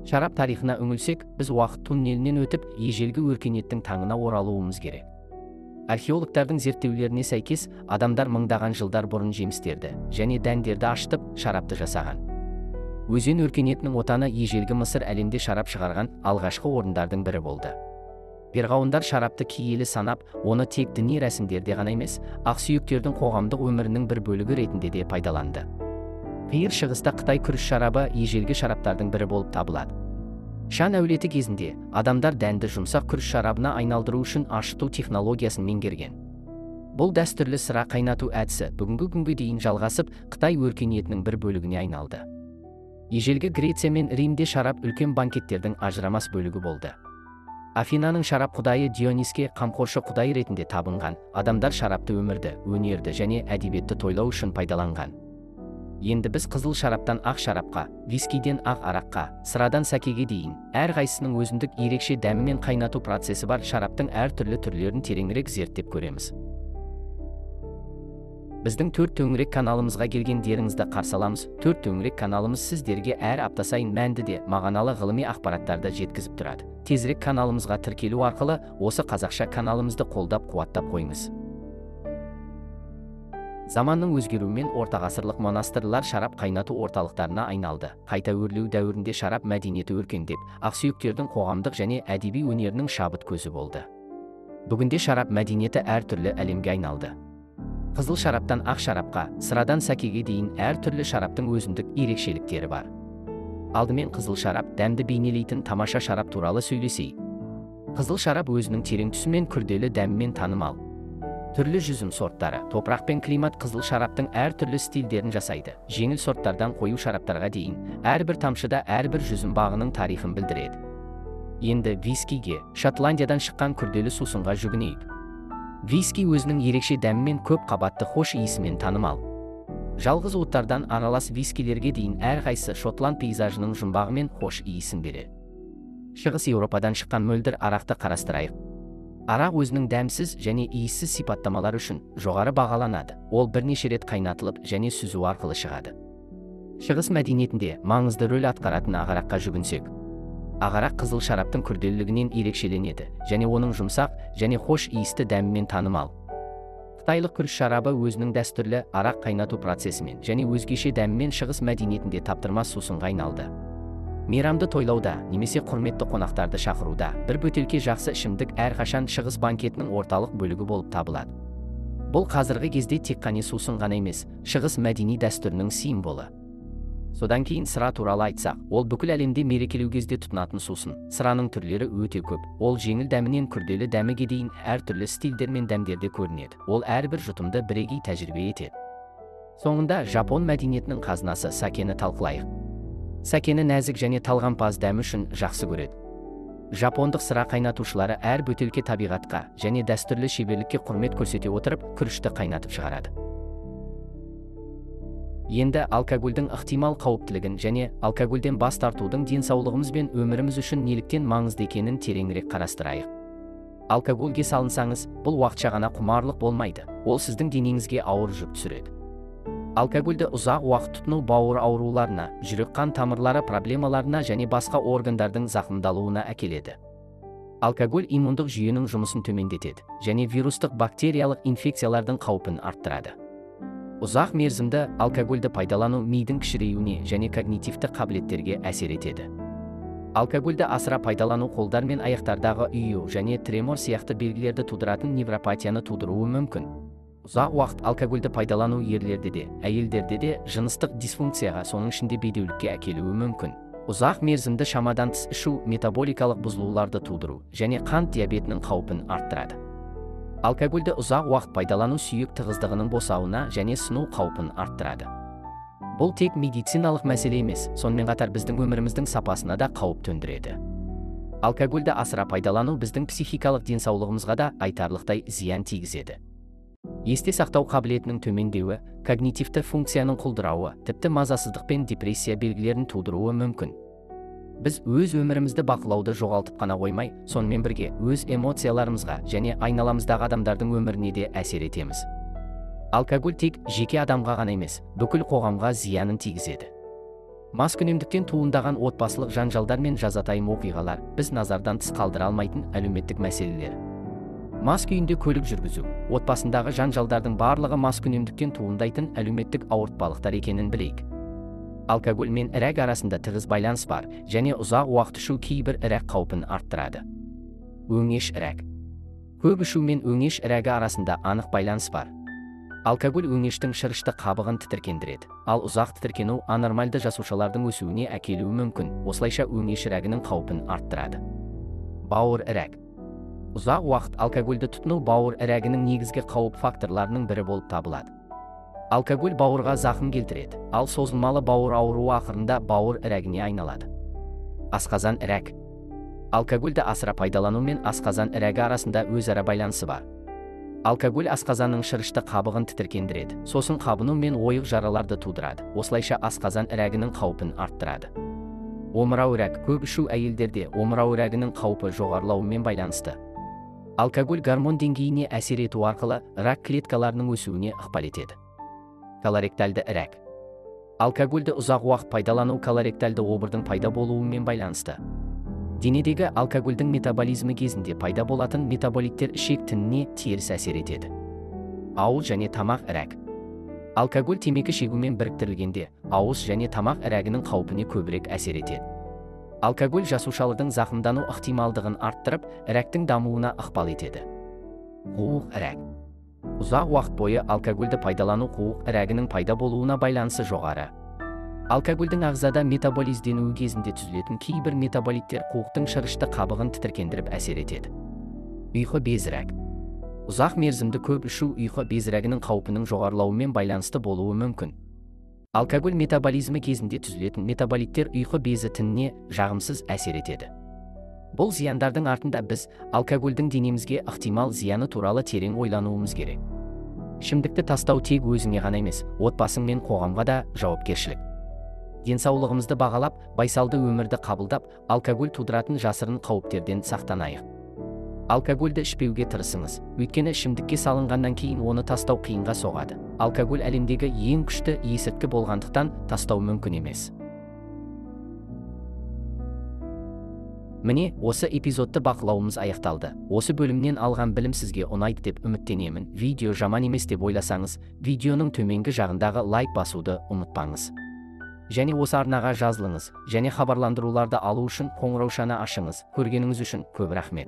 Шарап тарихына үңілсек, біз уақыт туннелінен өтіп, ежелгі өркениеттің таңына оралуымыз керек. Археологтардың зерттеулеріне сәйкес, адамдар мыңдаған жылдар бұрын жемістерді және дәндерді ашытып, шарапты жасаған. Өзен өркениетінің отаны ежелгі Мысыр әлемде шарап шығарған алғашқы орындардың бірі болды. Перғауындар шарапты киелі санап, оны тек діни рәсімдерде ғана емес, ақсүйектердің қоғамдық өмірінің бір бөлігі ретінде де пайдаланды. Қиыр Шығыста Қытай күріш шарабы ежелгі шараптардың бірі болып табылады. Шан әулеті кезінде адамдар дәнді жұмсақ күріш шарабына айналдыру үшін ашыту технологиясын меңгерген. Бұл дәстүрлі сыра қайнату әдісі бүгінгі күнге дейін жалғасып, Қытай өркениетінің бір бөлігіне айналды. Ежелгі Греция мен Римде шарап үлкен банкеттердің ажырамас бөлігі болды. Афинаның шарап құдайы Диониске қамқоршы құдай ретінде табынған, адамдар шарапты өмірді, өнерді және әдебиетті тойлау үшін пайдаланған. Енді біз қызыл шараптан ақ шарапқа, вискиден ақ араққа, сырадан сакеге дейін, әрқайсысының өзіндік ерекше дәмі мен қайнату процесі бар шараптың әртүрлі түрлерін тереңірек зерттеп көреміз. Біздің Төрт төңірек каналымызға келгендеріңізді қарсы аламыз. Төрт төңірек каналымыз сіздерге әр апта сайын мәнді де мағыналы ғылыми ақпараттарды жеткізіп тұрады. Тезірек каналымызға тіркелу арқылы осы қазақша каналымызды қолдап қуаттап қойыңыз. Заманның өзгеруімен ортағасырлық монастырлар шарап қайнату орталықтарына айналды. Қайта өрлеу дәуірінде шарап мәдениеті өркендеп, ақсүйектердің қоғамдық және әдеби өнерінің шабыт көзі болды. Бүгінде шарап мәдениеті әртүрлі әлемге айналды. Қызыл шараптан ақ шарапқа, сырадан сакеге дейін әртүрлі шараптың өзіндік ерекшеліктері бар. Алдымен қызыл шарап дәмді бейнелейтін тамаша шарап туралы сөйлесейік. Қызыл шарап өзінің терең түсі мен күрделі дәмімен танымал. Түрлі жүзім сорттары, топырақ пен климат қызыл шараптың әртүрлі стильдерін жасайды. Жеңіл сорттардан қою шараптарға дейін, әрбір тамшыда әрбір жүзім бағының тарихын білдіреді. Енді вискиге, Шотландиядан шыққан күрделі сусынға жүгінейік. Виски өзінің ерекше дәмімен көп қабатты хош иісімен танымал. Жалғыз уыттардан аралас вискилерге дейін әрқайсысы шотланд пейзажының жұмбағы мен хош иісін береді. Шығыс Еуропадан шыққан мөлдір арақты қарастырайық. Арақ өзінің дәмсіз және иіссіз сипаттамалары үшін жоғары бағаланады. Ол бірнеше рет қайнатылып және сүзу арқылы шығады. Шығыс мәдениетінде маңызды рөл атқаратын ақ араққа жүгінсек. Ақ арақ қызыл шараптың күрделілігінен ерекшеленеді және оның жұмсақ және хош иісті дәмімен танымал. Қытайлық күріш шарабы өзінің дәстүрлі арақ қайнату процесімен және өзгеше дәмімен шығыс мәдениетінде таптырмас сусынға айналды. Мейрамды тойлауда немесе құрметті қонақтарды шақыруда бір бөтелке жақсы ішімдік әрқашан шығыс банкетінің орталық бөлігі болып табылады. Бұл қазіргі кезде тек қана сусын ғана емес, шығыс мәдени дәстүрінің символы. Содан кейін сыра туралы айтсақ, ол бүкіл әлемде мерекелеу кезде тұтынатын сусын. Сыраның түрлері өте көп. Ол жеңіл дәмінен күрделі дәміге дейін әртүрлі стильдер мен дәмдерде көрінеді. Ол әрбір жұтымды бірегей тәжірибе етеді. Соңында жапон мәдениетінің қазынасы сакені талқылайық. Сакені нәзік және талғампаз дәмі үшін жақсы көреді. Жапондық сыра қайнатушылары әр бөтелке табиғатқа және дәстүрлі шеберлікке құрмет көрсете отырып, күрішті қайнатып шығарады. Енді алкогольдің ықтимал қауіптілігін және алкогольден бас тартудың денсаулығымыз бен өміріміз үшін неліктен маңызды екенін тереңірек қарастырайық. Алкогольге салынсаңыз, бұл уақытша ғана құмарлық болмайды. Ол сіздің денеңізге ауыр жүк түсіреді. Алкогольді ұзақ уақыт тұтыну бауыр ауруларына, жүрек-қан тамырлары проблемаларына және басқа органдардың зақымдалуына әкеледі. Алкоголь иммундық жүйенің жұмысын төмендетеді және вирустық бактериялық инфекциялардың қаупін арттырады. Ұзақ мерзімді алкогольді пайдалану мидың кішіреюіне және когнитивті қабілеттерге әсер етеді. Алкогольді асыра пайдалану қолдар мен аяқтардағы ұю және тремор сияқты белгілерді тудыратын невропатияны тудыруы мүмкін. Ұзақ уақыт алкогольді пайдалану ерлерде де, әйелдерде де жыныстық дисфункцияға, соның ішінде бедеулікке әкелуі мүмкін. Ұзақ мерзімді шамадан тыс ішу метаболикалық бұзылуларды тудыру және қант диабетінің қаупін арттырады. Алкогольді ұзақ уақыт пайдалану сүйек тығыздығының босауына және сыну қаупін арттырады. Бұл тек медициналық мәселе емес, сонымен қатар біздің өміріміздің сапасына да қауіп төндіреді. Алкогольді асыра пайдалану біздің психикалық денсаулығымызға да айтарлықтай зиян тигізеді. Есте сақтау қабілетінің төмендеуі, когнитивті функцияның құлдырауы, тіпті мазасыздық пен депрессия белгілерін тудыруы мүмкін. Біз өз өмірімізді бақылауды жоғалтып қана қоймай, сонымен бірге өз эмоцияларымызға және айналамыздағы адамдардың өміріне де әсер етеміз. Алкоголь тек жеке адамға ғана емес, бүкіл қоғамға зиянын тигізеді. Маскүнемдіктен туындаған отбасылық жанжалдар мен жазатайым оқиғалар біз назардан тыс қалдыра алмайтын әлеуметтік мәселелер. Мас күйінде көлік жүргізу, отбасындағы жанжалдардың барлығы маскүнемдіктен туындайтын әлеуметтік ауыртпалықтар екенін білейік. Алкоголь мен ірак арасында тығыз байланыс бар және ұзақ уақыт ішу кейбір ірак қаупін арттырады. Өңеш ірак. Көп ішу мен өңеш ірегі арасында анық байланыс бар. Алкоголь өңештің шырышты қабығын тітіркендіреді, ал ұзақ тітіркену анормальды жасушалардың өсуіне әкелуі мүмкін, осылайша өңеш ірегінің қаупін арттырады. Бауыр ірек. Ұзақ уақыт алкогольді тұтыну бауыр ірегінің негізгі қауіп факторларының бірі болып табылады. Алкоголь бауырға зақым келтіреді, ал созылмалы бауыр ауруы ақырында бауыр ірегіне айналады. Асқазан ірек. Алкогольді асыра пайдалану мен асқазан ірегі арасында өзара байланысы бар. Алкоголь асқазанның шырышты қабығын тітіркендіреді, сосын қабыну мен ойық жараларды тудырады, осылайша асқазан ірегінің қаупін арттырады. Омырау ірек. Көп ішу әйелдерде омырау ірегінің қаупі жоғарылауымен байланысты. Алкоголь гормон деңгейіне әсер ету арқылы рак клеткаларының өсуіне ықпал етеді. Колоректальды ірек. Алкогольді ұзақ уақыт пайдалану колоректальды обырдың пайда болуымен байланысты. Денедегі алкогольдің метаболизмі кезінде пайда болатын метаболиттер ішек тініне теріс әсер етеді. Ауыз және тамақ ірек. Алкоголь темекі шегумен біріктірілгенде ауыз және тамақ ірегінің қаупіне көбірек әсер етеді. Алкоголь жасушалардың зақымдану ықтималдығын арттырып, іректің дамуына ықпал етеді. Қуық ірек. Ұзақ уақыт бойы алкогольді пайдалану қуық ірегінің пайда болуына байланысы жоғары. Алкогольдің ағзада метаболизденуі кезінде түзілетін кейбір метаболиттер қуықтың шырышты қабығын тітіркендіріп әсер етеді. Ұйқы безірек. Ұзақ мерзімді көп ішу ұйқы безірегінің қаупінің жоғарылауымен байланысты болуы мүмкін. Алкоголь метаболизмі кезінде түзілетін метаболиттер ұйқы безі тініне жағымсыз әсер етеді. Бұл зияндардың артында біз алкогольдің денемізге ықтимал зияны туралы терең ойлануымыз керек. Ішімдікті тастау тек өзіңе ғана емес, отбасың мен қоғамға да жауапкершілік. Денсаулығымызды бағалап, байсалды өмірді қабылдап, алкоголь тудыратын жасырын қауіптерден сақтанайық. Алкогольді ішпеуге тырысыңыз, өйткені ішімдікке салынғаннан кейін оны тастау қиынға соғады. Алкоголь әлемдегі ең күшті есірткі болғандықтан тастау мүмкін емес. Міне, осы эпизодты бақылауымыз аяқталды. Осы бөлімнен алған білім сізге ұнайды деп үміттенемін. Видео жаман емес деп ойласаңыз, видеоның төменгі жағындағы лайк басуды ұмытпаңыз. Және осы арнаға жазылыңыз, және хабарландыруларды алу үшін қоңыраушаны ашыңыз. Көргеніңіз үшін көп рахмет.